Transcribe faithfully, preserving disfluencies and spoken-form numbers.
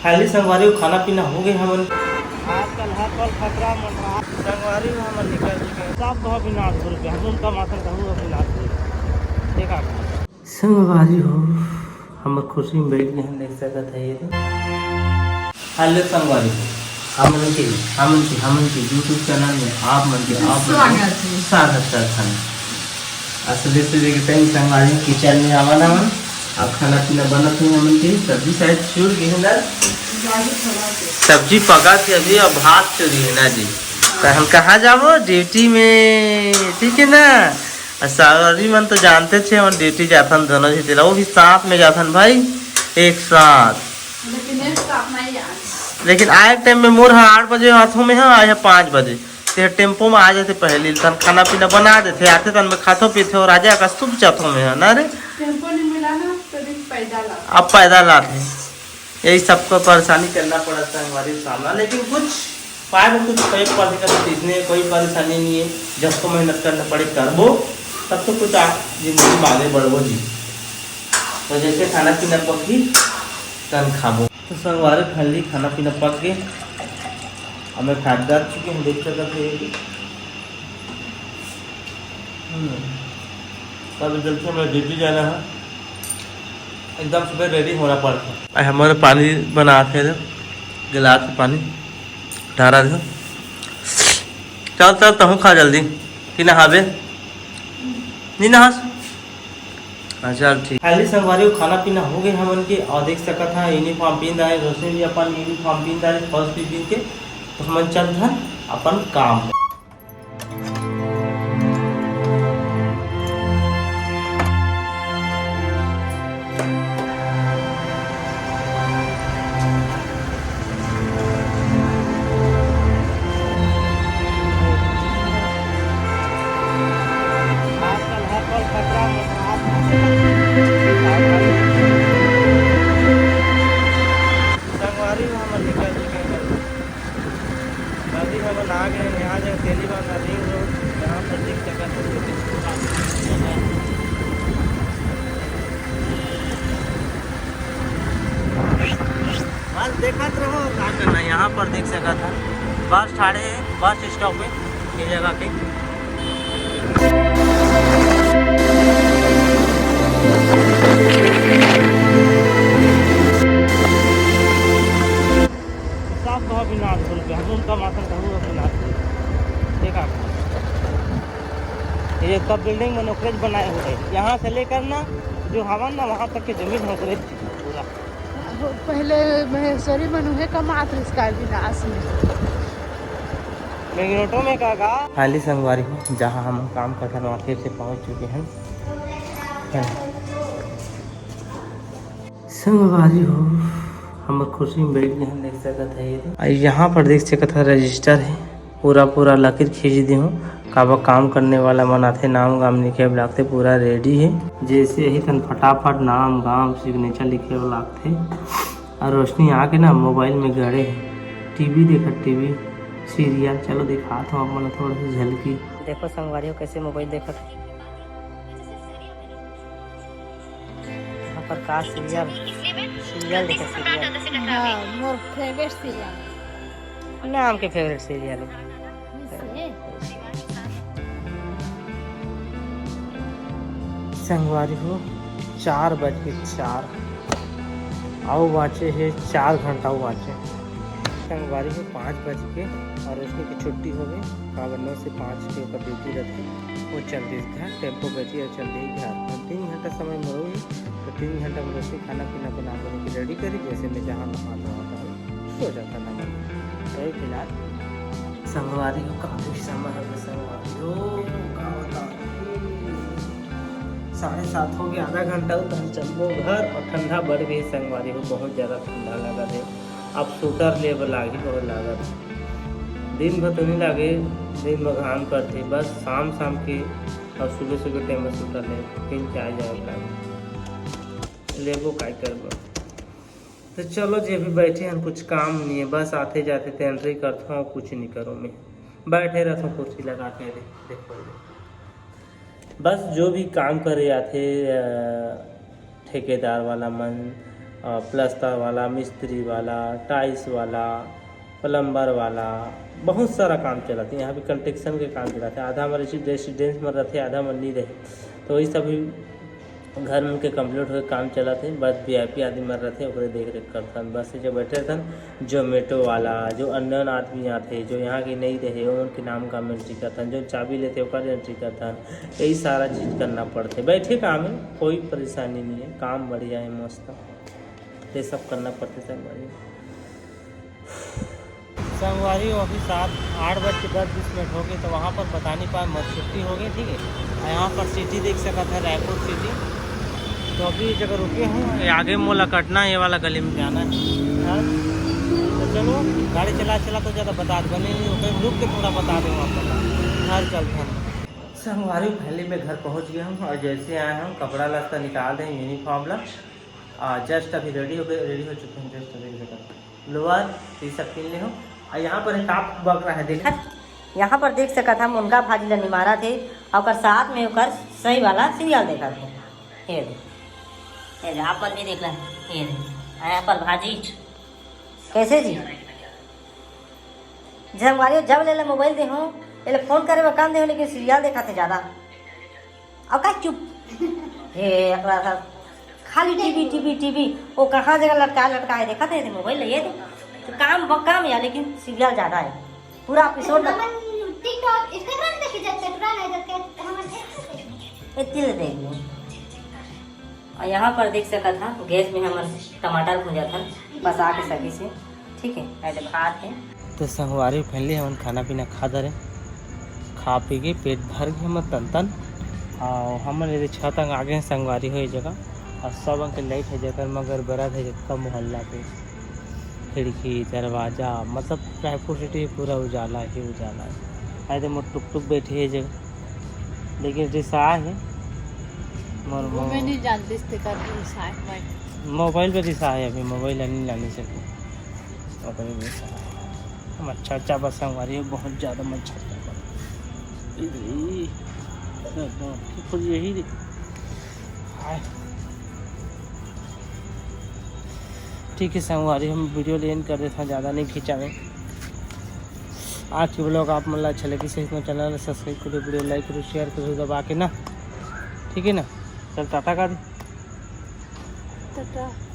Finally संगवारी हो, खाना पीना हो गए हमन। आजकल हर पल खतरा मंडरा। संगवारी हो, हमन निकल चुके हैं। सब कहो विनाश गुरु के, हम उनका माथन कहूँ विनाश गुरु। देखा संगवारी हो, हमर कुर्सी में बैठ गए हैं, देख सकत है ये। Hello संगवारी हो, हमन के, हमन के, हमन के YouTube channel में आप मन के, आप मन के स्वागत है। स्वागत करथन। असली से देख सकत है संगवारी, kitchen में आवन हमन। अब खाना पीना बनत है हमन के, सब्जी शायद चुड़ गए हैं ना। सब्जी पका के अभी, अब भात चुड़ी है ना जी। तो हम कहाँ जाबो? Duty में, ठीक है ना? आ सावरी मन तो जानते छे, हमन duty जाथन दोनों झी तेला, वो भी साथ में जाथन भाई, एक साथ। लेकिन एक साथ नहीं आज। लेकिन आए टाइम में मोर हा आठ बजे हाथों में है, आए है पाँच बजे। ते टेम्पो में आ जाते पहले, तन खाना पीना बना देते, आते तन में खाथो पीथे और राजा का शुभ जाथों में है ना रे। टेम्पो नहीं मिला ना, तो दिन पैदल आ। अब पैदल आते। यही सबको परेशानी करना पड़ा संगवारी सामना, लेकिन कुछ पाए में कुछ कोई परेशानी, इसने कोई परेशानी नहीं है। जब तो मेहनत करना पड़े करबो, तब तो कुछ आ, जिंदगी में आगे बढ़बो जी। तो जैसे खाना पीना पकी तन खाबो। तो संगवारी finally खाना पीना पक गए, हमें खाट डाल चुके हैं, देख सकते हैं ये भी। हम्म। तब जल्दी हमें duty जाना है, एकदम सुबह ready होना पड़ता है। हमारे पानी बना थे गिलास में पानी डारा दे। चल चल तहूँ खा जल्दी, कि नहाबे? नहीं नहास? हाँ चल ठीक। Finally संगवारी हो, खाना पीना हो गए हमन के, और देख सकत है uniform पहन डाले, रोशनी भी अपन uniform पहन डाले first दिन के। तो हमन चलत हन अपन काम पे। संगवारी हो, हमन निकल चुके हैं। अभी हमन आ गए हैं यहाँ जगह तेलीबांधा रिंग रोड, जहाँ पर देख सकत हो छोटे छोटे दुकान। बस देखत रहो, का करना है। यहाँ पर देख सकत है बस ठाड़े है, बस स्टॉप है ये जगह के। सब कहो विनाश गुरु के, हम उनका माथन कहूँ विनाश गुरु। देखा, ये सब बिल्डिंग में नौकरेज बनाए हुए हैं। यहाँ से लेकर ना, जो हवन ना, वहाँ तक के जमीन नौकरेज थी पूरा। पहले महेश्वरी मनुहे कमात रहिस का विनाश में। मेगनोटो में का गा? Finally संगवारी हो, जहाँ हम काम करथन, वहाँ फिर से पहुँच चुके हैं। संगवारी हो, हम कुर्सी में बैठ गए हैं, देख सकत है ये। आ यहाँ पर देख सकत है रजिस्टर है, पूरा पूरा लकीर खींच दे हूँ। काबर काम करने वाला मन आथे, नाम गाम लिखे बर लागथे, पूरा ready है। जैसे यही तन फटाफट नाम गाम signature लिखे बर लागथे। और रोशनी आके ना मोबाइल में गड़े है, टीवी देखत, टीवी सीरियल। चलो दिखात हूँ आप मन ला थोड़ा सा झलकी। देखो संगवारी हो कैसे मोबाइल देखत है। यहाँ पर का सीरियल, सीरियल देखे सीरियल। हाँ, मोर फेवरेट सीरियल। नाम के फेवरेट सीरियल है। संगवारी हो, चार बज के चार, अउ बाँचे हे चार घंटा अउ बाँचे। संगवारी हो, पाँच बज के अउ उसमें की छुट्टी हो गई, काबर नौ से पाँच के ओकर ड्यूटी रहथे, वो चल दिस घर, टेम्पो बैठी अउ चल दिस घर। अब तीन घंटा समय में रही, तो तीन घंटा में रोटी खाना पीना बना बना के रेडी करी, जैसे मैं जहाँ नहा धोआ कर सो जाता ना मन। तो फिलहाल संगवारी हो, काफी समय हो गया संगवारी हो, का बताओ, साढ़े सात हो गया, आधा घंटा उधर चलबो घर। और ठंडा बढ़ गई संगवारी हो, बहुत ज़्यादा ठंडा लगा है। अब स्वेटर ले बर लागही, बहुत लागत। दिन भर तो नहीं लागे, दिन भर घाम करथे, बस शाम शाम के और सुबह सुबह टाइम में स्वेटर ले, फिर जाए जाए लागे। लेबो काय करबो। तो चलो, जे भी बैठे हैं, कुछ काम नहीं है, बस आते जाते तो एंट्री करता हूँ, कुछ नहीं करूँ मैं, बैठे रहता हूँ कुर्सी लगा के। दे-, देखो, बस जो भी काम करे आथे, अ, ठेकेदार वाला मन, प्लस्तर वाला, मिस्त्री वाला, टाइल्स वाला, प्लम्बर वाला, बहुत सारा काम चलत हे। यहाँ पे कंस्ट्रक्शन के काम चलत हे। आधा मन रेसिडेंस में रहते, आधा मन नहीं रहे, तो वही सभी घर मन के कंप्लीट होके काम चलत हे। बस वीआईपी आदमी मन रहते, ओकरे देख रेख करथन। बस जब बैठे रहथन, जोमेटो वाला, जो अननोन आदमी आते, जो यहाँ के नहीं रहे, ओमन के नाम का एंट्री करथन, जो चाबी लेते, ओकर एंट्री करथन। यही सारा चीज करना पड़ते। बैठे काम है, कोई परेशानी नहीं है, काम बढ़िया है, मस्त। ये सब करना पड़ते संगवारी। संगवारी, अभी सात, आठ बज के दस बीस मिनट हो गए, तो वहाँ पर बता नहीं पाए, मत छुट्टी हो गई, ठीक है। और यहाँ पर सिटी देख सकत है, रायपुर सिटी। तो अभी इस जगह रुके हूँ, ये आगे मोला कटना है, ये वाला गली में जाना है। हाँ? तो चलो, गाड़ी चला चला तो ज़्यादा बता दे, बने नहीं होते, रुक के थोड़ा बता दे वहाँ पर। घर चलते हैं। संगवारी, फाइनली मैं घर पहुँच गया हूँ और जैसे आया हूँ, कपड़ा लत्ता निकाल दे, यूनिफॉर्म ला। आ, जस्ट अभी रेडी हो गए, रेडी हो चुके हैं, जस्ट अभी निकल। लोअर टी शर्ट पहन ले हो। और यहाँ पर एक आप बग रहा है, देखा, यहाँ पर देख सकत हा, मुनगा भाजी ला निमारत हे, और ओकर साथ में ओकर सही वाला सीरियल देखत हे। ये दे, ये दे, आप मन भी देख ला, ये दे, यहाँ पर भाजी। कैसे जी? संगवारी, जब ले ले मोबाइल दे हो, ये ले फोन करे बर कम दे हो, लेकिन सीरियल देखत हे ज्यादा। अब का चुप? हे, एकरा था खाली टीवी, टीवी, टीवी। वो कहाँ जगह लटकाए, लटकाए देखत हे, मोबाइल ले ये दे। तो काम ब-, काम या, लेकिन सीरियल ज्यादा है। पूरा एपिसोड लग- हमन TikTok, Instagram देखे जाते, पूरा नहीं जाते, हमन एक से देखे। इतनी ले देख लो। और यहाँ पर देख सकत हा, गैस में हमन टमाटर भूंजत हन, बस आके सही से, ठीक है, ऐसे भात है। तो संगवारी, फाइनली हमन खाना पीना खा डरे, खा पी के पेट भर गए हमर तन तन। और हमन ये छत अंग आ गए संगवारी हो ये जगह, और सब अंग के लाइट है, जेकर मगर बरत है जतका मोहल्ला पे, खिड़की, दरवाजा, मतलब रायपुर सिटी पूरा उजाला ही उजाला है। आए तो मोर टुक टुक बैठे है जगह, लेकिन रिसा है मोर वो मैं मो-, नहीं जानती इसके करके रिसा है मैं। मोबाइल पे रिसा है, अभी मोबाइल नहीं लाने सके। ओकरे में सारा मच्छर चाबा संगवारी, बहुत ज्यादा मच्छर चाबा। ए रे, ए बाप रे, खुद यही रे। हाय। ठीक है संगवारी, हम वीडियो ले एंड कर देते हैं, ज्यादा नहीं खिंचावे। आज के ब्लॉग आप मन ला अच्छा लगी, सही तो चैनल सब्सक्राइब करो, वीडियो लाइक करो, शेयर करो दबा के ना, ठीक है ना। चल टाटा कर दे। टाटा।